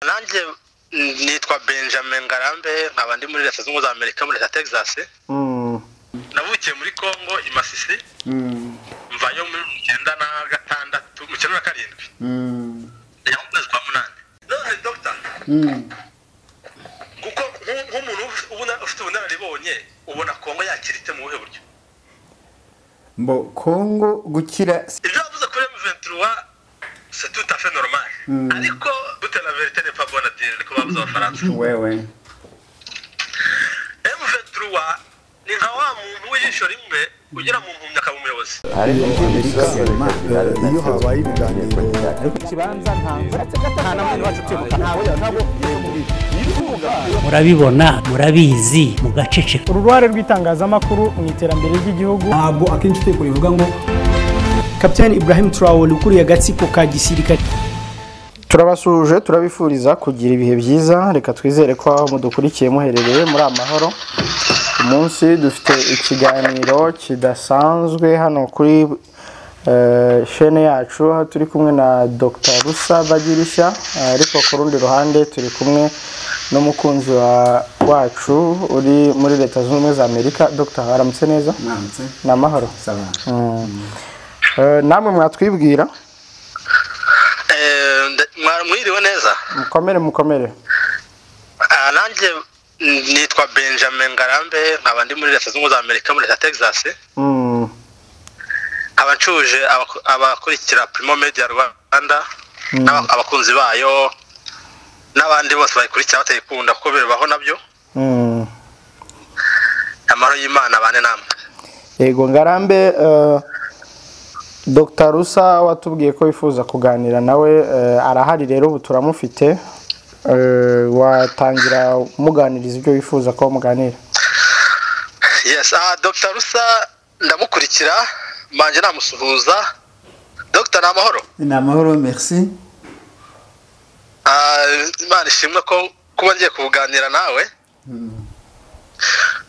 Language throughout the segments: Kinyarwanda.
Nanjye nitwa Benjamin Ngarambe, nkaba ndi muri Leta Zunze Ubumwe za Amerika, muri Leta Texas. Navukiye muri Congo i Masisi, mvayo muri 96, mu 97, njya mu kwezi kwa munani. None Dogita, kuko nk'umuntu ufite ubunararibonye, ubona Kongo yakira ite, mu buhe buryo? Mbo Kongo gukira. Ibyo wavuze kuri M23, c'est tout à fait normal, ariko toute la vérité n'est pas bonne à dire, niko bavuze Abafaransa. Wewe. M23 ni nka wa muntu w'ijisho rimwe ugera mu mpumyi akaba umuyobozi. Iyo habaye ibiganiro. Murabibona, murabizi, mugaceceka. Uruhare rw'itangazamakuru mu iterambere ry'igihugu. Ntabwo akenshi itegeko rivuga ngo Kapitani Ibrahim Traore ukuriye agatsiko ka gisirikare. Turabasuhuje, turabifuriza kugira ibihe byiza. Reka twizere ko aho mudukurikiye muherereye muri amahoro. Umunsi dufite ikiganiro kidasanzwe hano kuri chaîne yacu, aho turi kumwe na Dr Rusa Bagirishya, ariko ku rundi ruhande turi kumwe n'umukunzi wacu uri muri Leta Zunze Ubumwe za Amerika. Dr, aramutse neza? Mwaramutse. Ni amahoro? Ça va. Namwe mwatwibwira. Mwiriwe neza. Mukomere, mukomere. Nanjye nitwa Benjamin Ngarambe, nkaba ndi muri Leta Zunze Ubumwe za Amerika, muri Leta Texas. Nkaba ncuje abakurikira Primo Media Rwanda, abakunzi bayo n'abandi bose bayikurikira batayikunda, kuko bibaho nabyo. Amahoro y'Imana bane namwe. Yego Ngarambe, Dr Rusa watubwiye ko wifuza kuganira nawe, arahari rero ubu turamufite. Watangira muganiriza ibyo wifuza ko muganira. Yes, Dr Rusa ndamukurikira, mbanje namusuhuza. Dr, ni amahoro? Ni amahoro, merci. Imana ishimwe ko kuba ngiye kuganira nawe.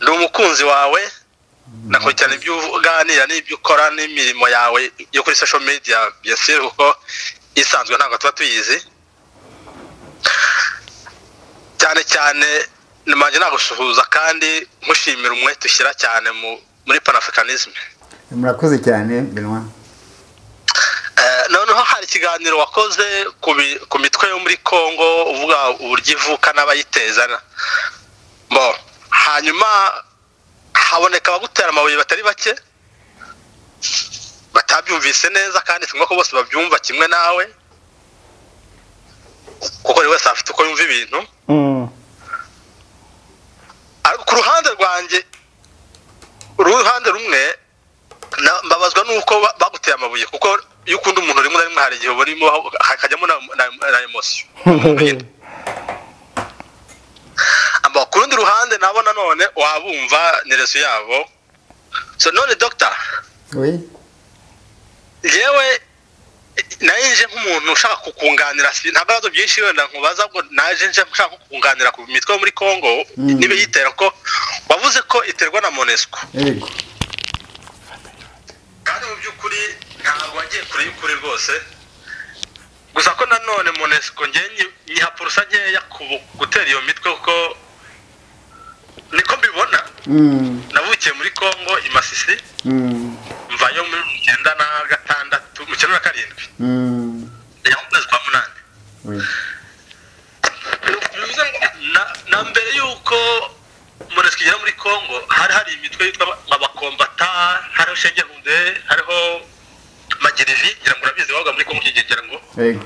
Ndi umukunzi wawe, nakurikirana ibyo uganira n'ibyo ukora n'imirimo yawe yo kuri social media, bien sûr, kuko isanzwe ntabwo tuba tuyizi. Cyane cyane mbanje nagusuhuza kandi nkushimira umwete ushyira cyane muri panafricanisme. Murakoze cyane, Benoit. Noneho hari ikiganiro wakoze ku mitwe yo muri Congo, uvuga uburyo ivuka n'abayiteza. Bo hanyuma haboneka abagutera amabuye batari bake batabyumvise neza, kandi si ko bose babyumva kimwe nawe, kuko buri wese afite uko yumva ibintu. Ariko ku ruhande rwanjye, uruhande rumwe, mbabazwa nuko baguteye amabuye, kuko iyo ukunda umuntu rimwe na rimwe hari igihe burimo hakajyamo na émotion. Amba ku rundi ruhande nabo nanone wabumva, ni raison yabo. So none Doctor, Oui. yewe naje nk'umuntu ushaka kukunganira, si nta bibazo byinshi wenda nkubaza ngo naje nje nshaka kukunganira ku mitwe yo muri Congo nibe yitera, ko wavuze ko iterwa na MONUSCO. Yego. Kandi mu by'ukuri ntabwo wagiye kure y'ukuri rwose, gusa ko nanone MONUSCO ngiye nyiha pourcent nkeya ku gutera iyo mitwe, kuko niko mbibona. Navukiye muri Congo i Masisi, mvayo muri 96, mu 97, njya mu kwezi kwa munani. Oui. Bivuze ngo na mbere y'uko MONUSCO igera muri Congo hari imitwe yitwa abakombata, hariho Shengehunde, hariho Magirivi, ngira ngo urabizi, wabaga muri Congo icyo gihe, ngira ngo. Yego.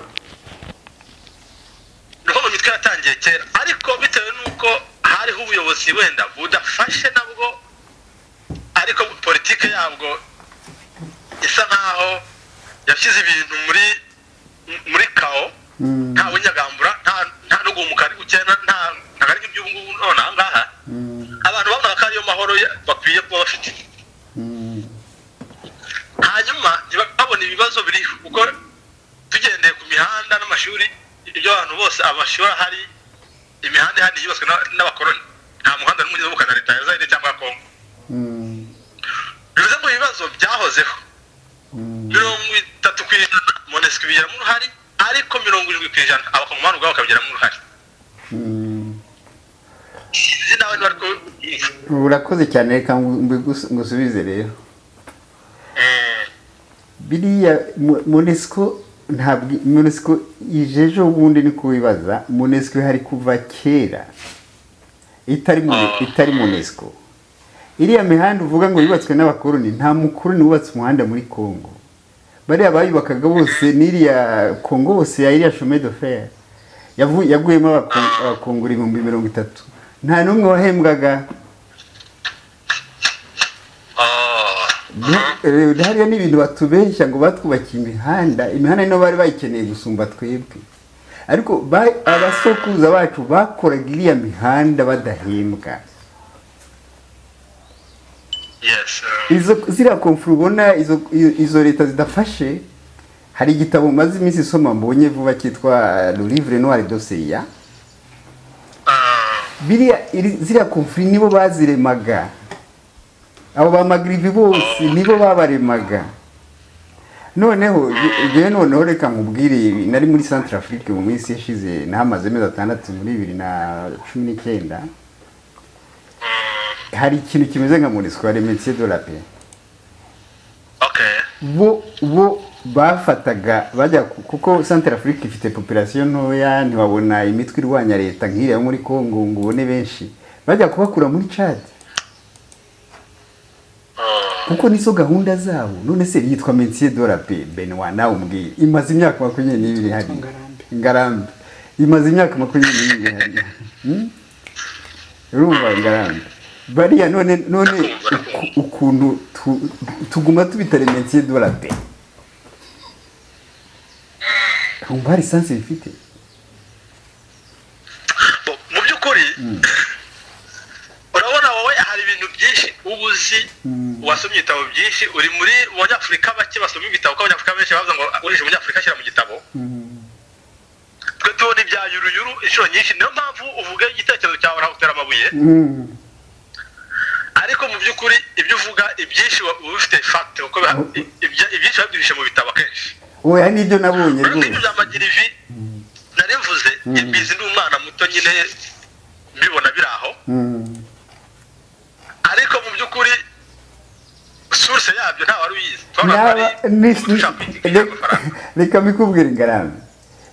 Niho mu mitwe yatangiye kera, ariko bitewe n'uko hariho ubuyobozi wenda budafashe nabwo, ariko politike yabwo isa nkaho yashyize ibintu muri chaos, nta bunyagambura, nta no guhumuka, ari gukena, ntabwo ari nk'iby'ubu ngubu. None aha ngaha abantu babonaga ko ariyo mahoro bakwiye kuba bafite, hanyuma babona ibibazo biri, kuko tugendeye ku mihanda n'amashuri, ibyo abantu bose, amashuri ahari, imihanda ihari yubatswe n'abakoroni, nta muhanda n'umwe ugeze na Leta ya Zaire cyangwa ya Kongo. Bivuze ngo ibibazo byahozeho, 30% MONUSCO ibigiramo uruhare. Ariko 70% abakongomani ubwabo bakabigiramo uruhare. Sinzi nawe niba ariko. Urakoze cyane, reka ngusubize rero. Biriya MONUSCO, ntabwo MONUSCO ije ejo bundi, ni kubibaza. MONUSCO ihari kuva kera, itari MONUSCO. Iriya mihanda uvuga ngo yubatswe n'abakoloni, nta mukoloni wubatse umuhanda muri Congo. Bariya bayubakaga bose n'iriya Congo bose ya iriya chemin de fer yaguyemo abakongore 30,000, nta n'umwe wahembwaga. Hariya ni ibintu batubeshya ngo batwubakiye imihanda. Imihanda niyo bari bayikeneye gusumba twebwe, ariko abasokuruza bacu bakoraga iriya mihanda badahembwa. Izo ziriya conflits ubona, izo leta zidafashe. Hari igitabo maze iminsi isoma mbonye vuba cyitwa Le Livre Noir de CIA. Biriya ziriya conflits nibo baziremaga, abo ba Magrivi bose nibo babaremaga. Noneho jewe, noneho reka nkubwire ibi. Nari muri Centrafrique mu minsi yashize, nahamaze amezi 6 muri 2019. Hari ikintu kimeze nka MONUSCO, hari Maintien de la Paix. Bo bafataga bajya kuko Centrafrique ifite population ntoya, ntibabona imitwe irwanya leta nk'iriya yo muri Congo ngo ubone benshi bajya kubakura muri Chad, kuko nizo gahunda zabo. None se yitwa Maintien de la Paix, Benoit, nawe umbwire, imaze imyaka 22 hariya. Ngarambe. Ngarambe, imaze imyaka 22 hariya. Urumva Ngarambe, bariya none ukuntu tuguma tubita Maintien de la Paix, urumva hari sens bifite? Bo, mu by'ukuri urabona wowe hari ibintu byinshi uba uzi, wasomye ibitabo byinshi, uri muri mu banyafurika bake basoma ibitabo, kuko abanyafurika benshi bavuga ngo urishe umunyafurika ashyira mu gitabo. Twe tubona ibya yuruyuru inshuro nyinshi, niyo mpamvu uvuga igitekerezo cyawe ntagutera amabuye. Ariko mu by'ukuri ibyo uvuga ibyinshi uba ubifite fact, kuko ibyinshi babyihishe mu bitabo akenshi. Oya, nibyo nabonye Uretse ibyo rwose. bya Magirivi nari mvuze, mbizi ndi umwana muto nyine, mbibona biri aho. Ariko mu by'ukuri source yabyo nta wari uyizi. Twabonaga ari ushaka kwigira amafaranga. Reka mbikubwire Ngarambe,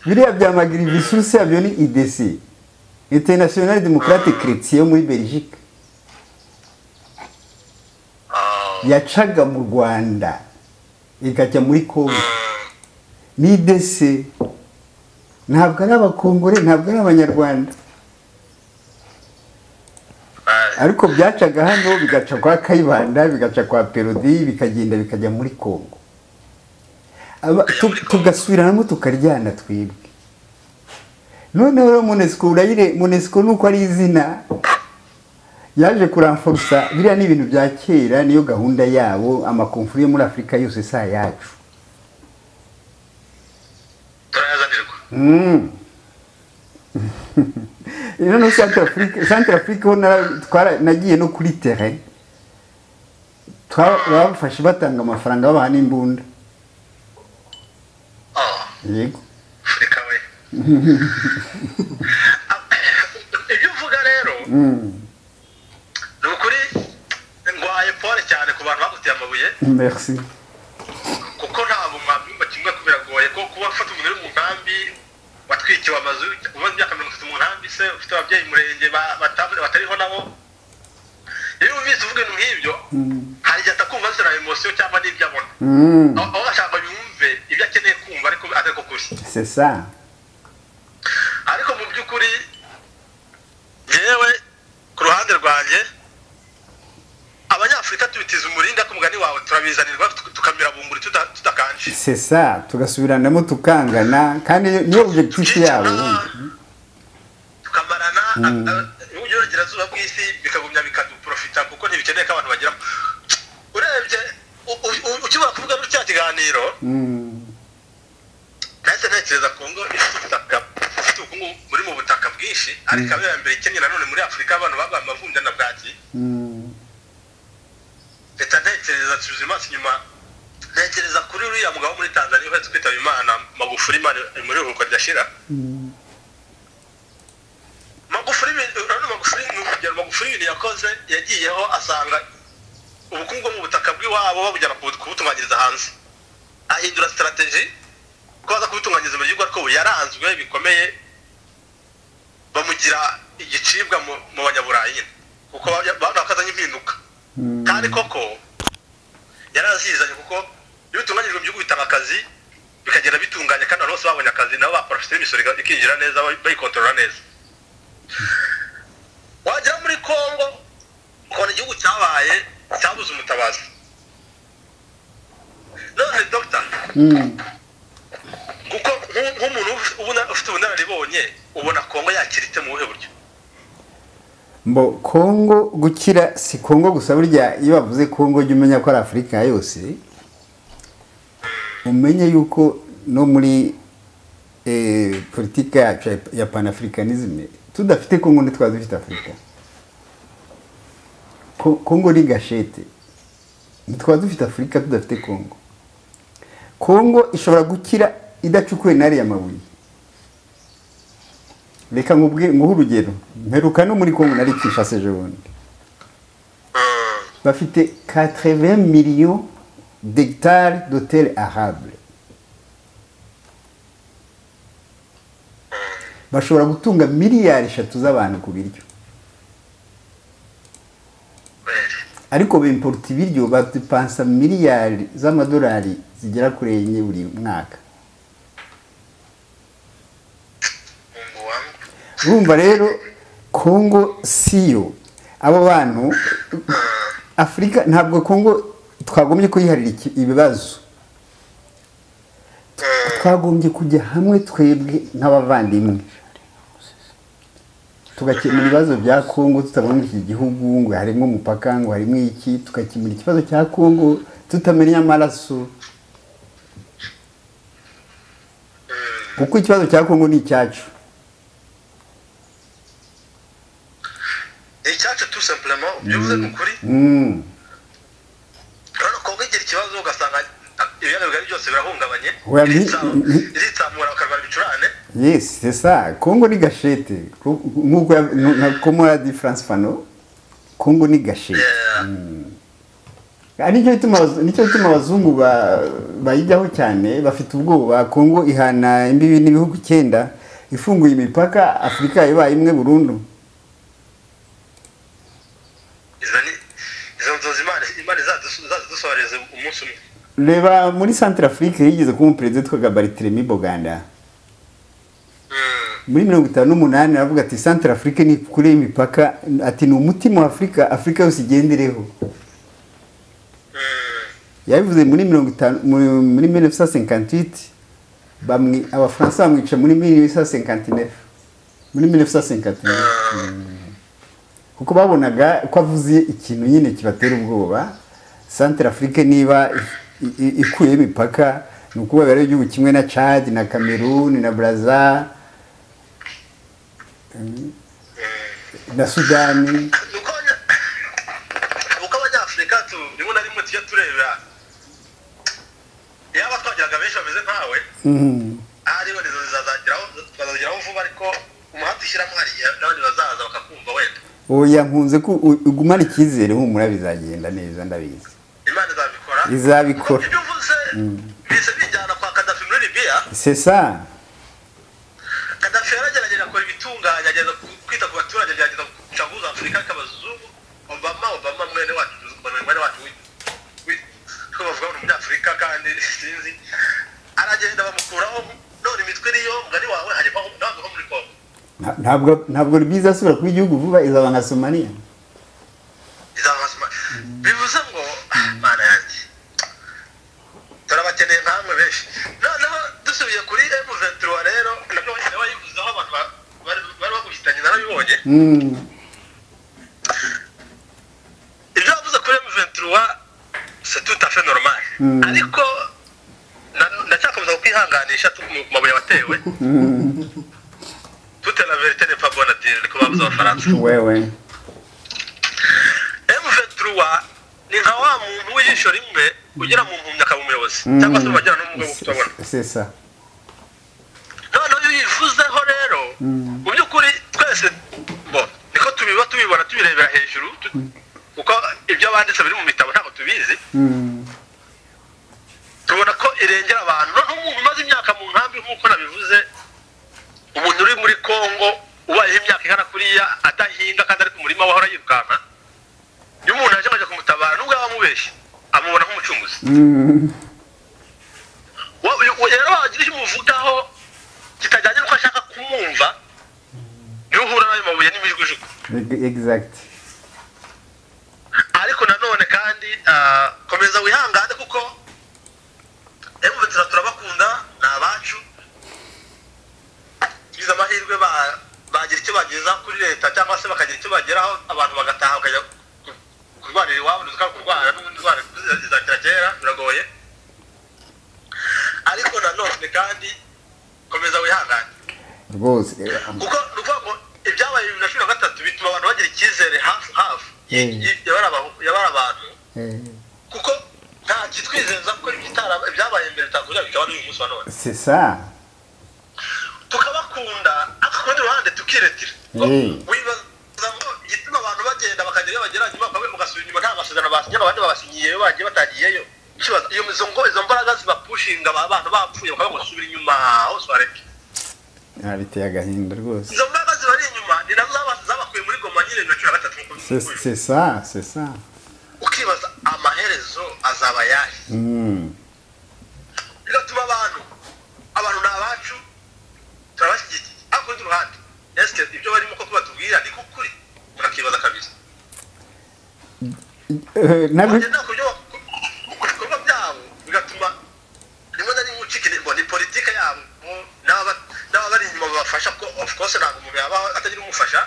biriya bya Magirivi source yabyo ni IDC, International Démocrate Chrétien yo muri Belgique. Yacaga mu Rwanda ikajya muri Congo. Ni IDC, ntabwo ari abakongore, ntabwo ari abanyarwanda. Ariko byacaga hano, bigaca kwa Kayibanda, bigaca kwa Perraudin, bikagenda bikajya muri Congo. Tugasubiranamo tukaryana twebwe. Noneho rero MONUSCO urayire, MONUSCO nuko ari izina yaje kuramforusa. Biriya ni ibintu bya kera, niyo gahunda yabo. Ama conflits yo muri Afurika yose si ayacu. Turayazanirwa. Noneho Centrafrique ho nagiye no kuri terrain. Bafashe batanga amafaranga, babaha n'imbunda. Yego. Afurika we, ibyo uvuga rero ni ukuri, ngwaye pole cyane ku bantu baguteye amabuye. Merci. Kuko ntabwo mwabyumva kimwe, ko biragoye ko kuba ufata umuntu uri mu nkambi, watwikiwe amazu, umaze imyaka 30 mu nkambi se, ufite ababyeyi murenge batariho nabo. Iyo wumvise uvuga ibintu nk'ibyo, hari igihe atakumva ziriya émotion cyangwa n'ibyo abona. Aho ashaka yumve ibyo akeneye kumva, ariko atari ko kuri. C'est ça. Ariko mu by'ukuri yewe ku ruhande rwanjye, abanyafurika tubitiza umuringa ku mugani wawe, turabizanirwa tukamira bunguri tudakanje. C'est ça, tugasubiranamo, tukangana, kandi niyo objectif yabo ubundi. Tukamarana. Ibihugu by'uburengerazuba bw'isi bikagumya bikaduprofita, kuko ntibikeneye ko abantu bagera. Urebye ukibura kuvuga muri cya kiganiro, nahise ntekereza Kongo ifite ubutaka, ifite ubukungu buri mu butaka bwinshi, ariko ikaba iya mbere ikennye nanone muri Afurika, abantu babaye amavunja na bwaki. Leta, ntekereza nsubiza amaso inyuma. Ntekereza kuri uriya mugabo muri Tanzania uhetse kwitaba Imana, Magufuli, Imana muri ruhuko ridashira. Magufuli, urabona Magufuli ni urugero. Magufuli ibintu yakoze, yagiyeho asanga ubukungu bwo mu butaka bw'iwabo babujyana kubutunganyiriza hanze, ahindura strategy ko baza kubutunganyiriza mu gihugu, ariko ubu yaranzwe bikomeye, bamugira igicibwa mu banyaburayi nyine, kuko bakazanye impinduka. Kandi koko yarazizanye, kuko iyo bitunganyijwe mu gihugu bitanga akazi, bikagenda bitunganya, kandi abantu bose babonye akazi, nabo baprofite imisoro ikinjira neza, bayikontorora neza. Wagera muri Congo ukabona igihugu cyabaye cyabuze umutabazi. None dogita, kuko nk'umuntu ufite ubunararibonye, ubona Congo yakira ite, mu buhe buryo? Mbo Kongo gukira, si Kongo gusa. Burya iyo bavuze Kongo, jya umenya ko ari Afurika yose. Umenye yuko no muri politiki yacu ya panafricanisme, tudafite Kongo ntitwaba dufite Afurika. Kongo ni gâchette, ntitwaba dufite Afurika tudafite Kongo. Kongo ishobora gukira idacukuwe n'ariya mabuye. Reka nkubwire, nguhe urugero. Mperuka no muri Kongo, nari Kinshasa ejo bundi. Bafite 80 millions d'hectares de terre arable, bashobora gutunga miliyari 3 z'abantu ku biryo, ariko bimporta ibiryo, badepansa miliyari z'amadolari zigera kuri 4 buri mwaka. Mungu wangu! Urumva rero, Kongo siyo abo bantu. Afurika, ntabwo Kongo twagombye kuyiharira ibibazo. Twagombye kujya hamwe twebwe nk'abavandimwe, tugakemura ibibazo bya Kongo, tutabona iki gihugu ngo harimo umupaka, ngo harimo iki. Tugakemura ikibazo cya Kongo tutamennye amaraso, kuko ikibazo cya Kongo ni icyacu. Ni icyacu tout simplement, bivuze ni ukuri. Urabona Kongo igira ikibazo, ugasanga ibiyaga bigari byose birahungabanye. Oya, Iritsamura bakarwara ibicurane. Yes, c'est ça. Congo ni gâchette. Nk'uko nka comme l'a dit Frantz Fanon, Congo ni gâchette. Ah, nicyo gituma abazungu bayijyaho cyane, bafite ubwoba. Congo ihana imbibi n'ibihugu icyenda. Ifunguye imipaka, Afurika ibaye imwe burundu. Izo nzozi Imana izazidusohoreze umunsi umwe. Reba muri Centrafrique, yigeze kuba umuperezida witwaga Barthélemy Boganda. Muri 58 aravuga ati: "Centrafrique ni kure y'imipaka," ati: "Ni umutima wa Afurika, Afurika yose igendereho." Yabivuze muri 50, muri 1958. Bamwe Abafaransa bamwica muri 1859, muri 1959, kuko babonaga ko avuze ikintu nyine kibatera ubwoba. Centrafrique niba ikuyeho imipaka, ni ukuvuga ari igihugu kimwe na Chad na Cameroon na Brazza na Sudani. Uko Abanyafurika rimwe na rimwe tujya tureba, yaba twagiraga benshi bameze nkawe, ahari wenda izo zizazageraho, twazageraho vuba, ariko umuhate ushyiramo hariya n'abandi bazaza bakakumva wenda. Oya, nkunze ko ugumana icyizere. Humura, bizagenda neza, ndabizi. Imana izabikora. Izabikora. Ibyo uvuze bise bijyana kwa Kadafi muri Libiya. C'est ça. Kadafi yaragerageje akora ibitunganya, agerageza kwita ku baturage, agerageza gucaguza Afurika, ariko abazungu, Obama, Obama mwene wacu, mwene wacu ko bavuga ngo ni Umunyafurika kandi sinzi, aragenda bamukuraho, none imitwe iriyo mugani wawe hajya ntabwo nko muri Kongo. Ntabwo Libiya izasubira kuba igihugu vuba, izaba nka Somaliya. Izaba, bivuze ngo Mana yanjye, turabakeneye nkamwe benshi. Noneho dusubiye kuri M23 rero, nabyo wayivuzeho, abantu bari baguhitanye, narabibonye. Ibyo wavuze kuri M23, c'est tout à fait normal, ariko ndacyakomeza kukwihanganisha mu mabuye watewe. Toute la vérité n'est pas bonne à dire, niko bavuze Abafaransa. Wewe. M23 ni nka wa muntu w'ijisho rimwe. ugera mu mpumyi akaba umuyobozi cyangwa se bagera no mu rwego kutabona. C'est ça. Noneho iyo uyivuzeho rero mu by'ukuri twese bo niko tubiba tubibona tubirebera hejuru, kuko ibyo banditse biri mu bitabo ntabwo tubizi. Tubona ko irengera abantu. Noneho umuntu umaze imyaka mu nkambi nk'uko nabivuze, umuntu uri muri Kongo ubayeho imyaka ingana kuriya adahinga kandi ari ku murima wahora yirukanka, iyo umuntu aje akajya kumutabara nubwo yaba amubeshye amubona nk'umucunguzi. Rero wagira icyo umuvugaho kitajyanye n'uko ashaka kumwumva, niyo uhura n'ayo mabuye n'imijugujugu. Exact. Ariko nanone kandi komeza wihangane kuko M23 turabakunda, ni abacu. Tugize amahirwe bagira icyo bageza kuri leta cyangwa se bakagira icyo bageraho, abantu bagataha bakajya kurwanira iwabo, kurwana n'ubundi ndwara izakira kera biragoye. Ariko nanone kandi komeza wihangane rwose, kuko nukuvuga ngo ibyabaye 2013 bituma abantu bagira icyizere hafu hafu yabara abantu, kuko nta kitwizeza ko ibyabaye mbere bitakuza bikaba n'uyu munsi wa none. C'est ça. Tukabakunda ariko ku rundi ruhande tukiretira. Wibaza ngo igituma abantu bagenda bakagera iyo bagera nyuma bagasubira inyuma nta masezerano basinye, abandi babasinyiyeyo bagiye batagiyeyo. Iyo izo mbaraga zibapushinga abantu bapfuye bakaba basubira inyuma hose bareke. Biteye agahinda rwose. Izo mbaraga zibari inyuma ni nazo zabakuye muri Goma nyine 2013. C'est ça, c'est ça. Ukibaza amaherezo azaba yahe. Bigatuma abantu ni abacu turabashyigikiye, ariko ku rundi ruhande eske ibyo barimo ko batubwira ni kukuri, murakibaza kabisa. Bagenda ku bikorwa byabo bigatuma rimwe na rimwe ucika intego. Ni politike yabo n'ababari inyuma babafasha, ko of course ntabwo umuntu yabaho atagira umufasha.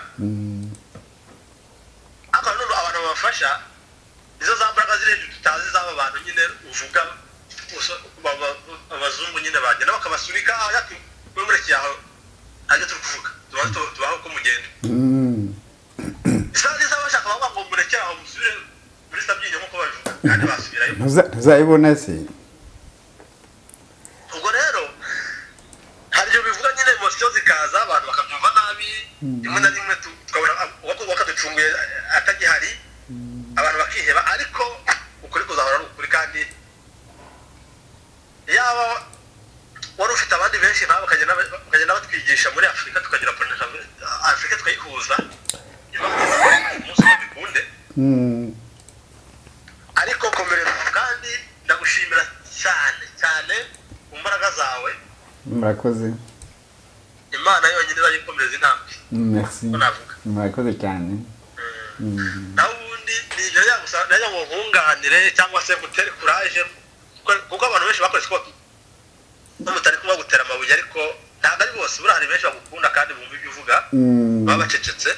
Ariko nanone abantu babafasha izo za mbaraga ziri hejuru tutazi z'aba bantu nyine uvuga abazungu nyine bagenda bakabasunika ati mwe murekeye aho ntabyo turi kuvuga, tubaho uko mugenda. Isaha n'isaha bashaka bavuga ngo murekere aho musubire muri Sabyinyo nk'uko babivuga, kandi basubirayo. Ntuzayibona se. Ubwo rero hari ibyo bivuga nyine emosiyo zikaza abantu bakabyumva nabi, rimwe na rimwe tukabona wakaducunguye atagihari, abantu bakiheba. Ariko ukuri kuzahora ari ukuri, kandi yaba wari ufite abandi benshi nabo bakagenda batwigisha muri Afurika, tukagira Afurika tukayihuza, umunsi bikunde. Ariko komereza, kandi ndagushimira cyane cyane ku mbaraga zawe. Murakoze. Imana yonyine izayikomereza intambwe. Merci. Murakoze cyane. Naho ubundi ni ibyo najya ngo nkunganire cyangwa se ngutere courage, kuko abantu benshi bakoze ko mutari kumwe gutera amabuye, ariko ntabwo ari bose. Buriya hari benshi bagukunda kandi bumva ibyo uvuga, baba bacecetse.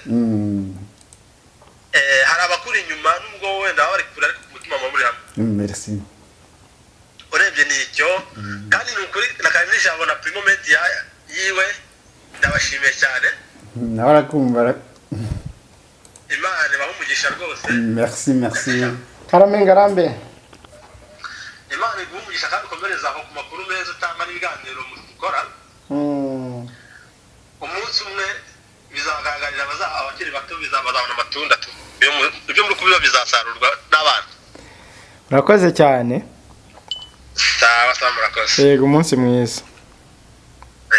Hari abakuri inyuma nubwo wenda baba bari kure, ariko ku mutima muba muri hamwe. Merci. Urebye ni icyo, kandi ni ukuri na n'ijambo na Primo Media yiwe ndabashimiye cyane. Nawe arakumva. Imana ibahe umugisha rwose. Merci, merci. Karame ngarambe. Imana iguhe umugisha kandi ukomereze aho ku makuru meza utanga n'ibiganiro mukora. Umunsi umwe bizagaragarira abakiri bato, bazabona amatunda. Ibyo muri kubiba bizasarurwa n'abana. Urakoze cyane. Sawa sawa, murakoze. Yego, umunsi mwiza.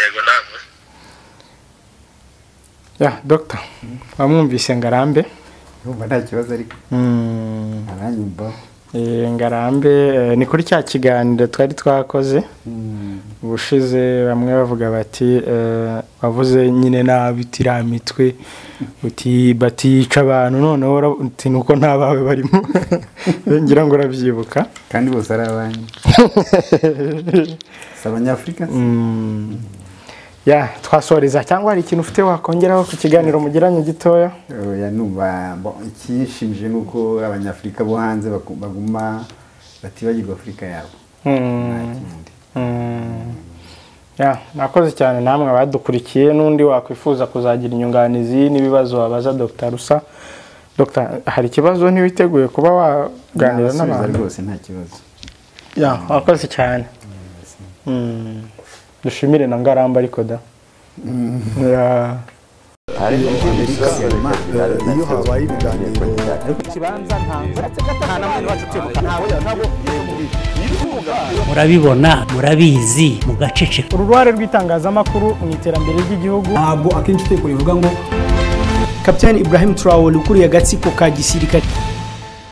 Yego namwe. Ya Dr. wamwumvise Ngarambe? Yumva nta kibazo ariko. Aranyumva. Ngarambe ni kuri cya kiganiro twari twakoze ubushize, bamwe bavuga bati bavuze nyine nabi utiramitwe uti batica abantu, noneho uti nuko nta bawe barimo. Ngira ngo urabyibuka kandi bose ari abanyu. Si abanyafurika. Ya twasoreza, cyangwa hari ikintu ufite wakongeraho ku kiganiro mugiranye gitoya? Oya, numva ikishimije nuko abanyafurika bo hanze baguma batibagirwa Afurika yabo. Ya, nakoze cyane namwe abadukurikiye, n'undi wakwifuza kuzagira inyunganizi n'ibibazo wabaza Dr. Rusa. Dr. hari ikibazo ntiwiteguye kuba waganira n'abantu? Rwose nta kibazo. Ya, wakoze cyane. Dushimire na Ngaramba ariko da. Ya. Iyo habaye ibiganiro Murabibona, murabizi, mugaceceka. Uruhare rw'itangazamakuru mu iterambere ry'igihugu. Ntabwo akenshi itegeko rivuga ngo Kapiteni Ibrahim Traore ukuriye agatsiko ka gisirikare.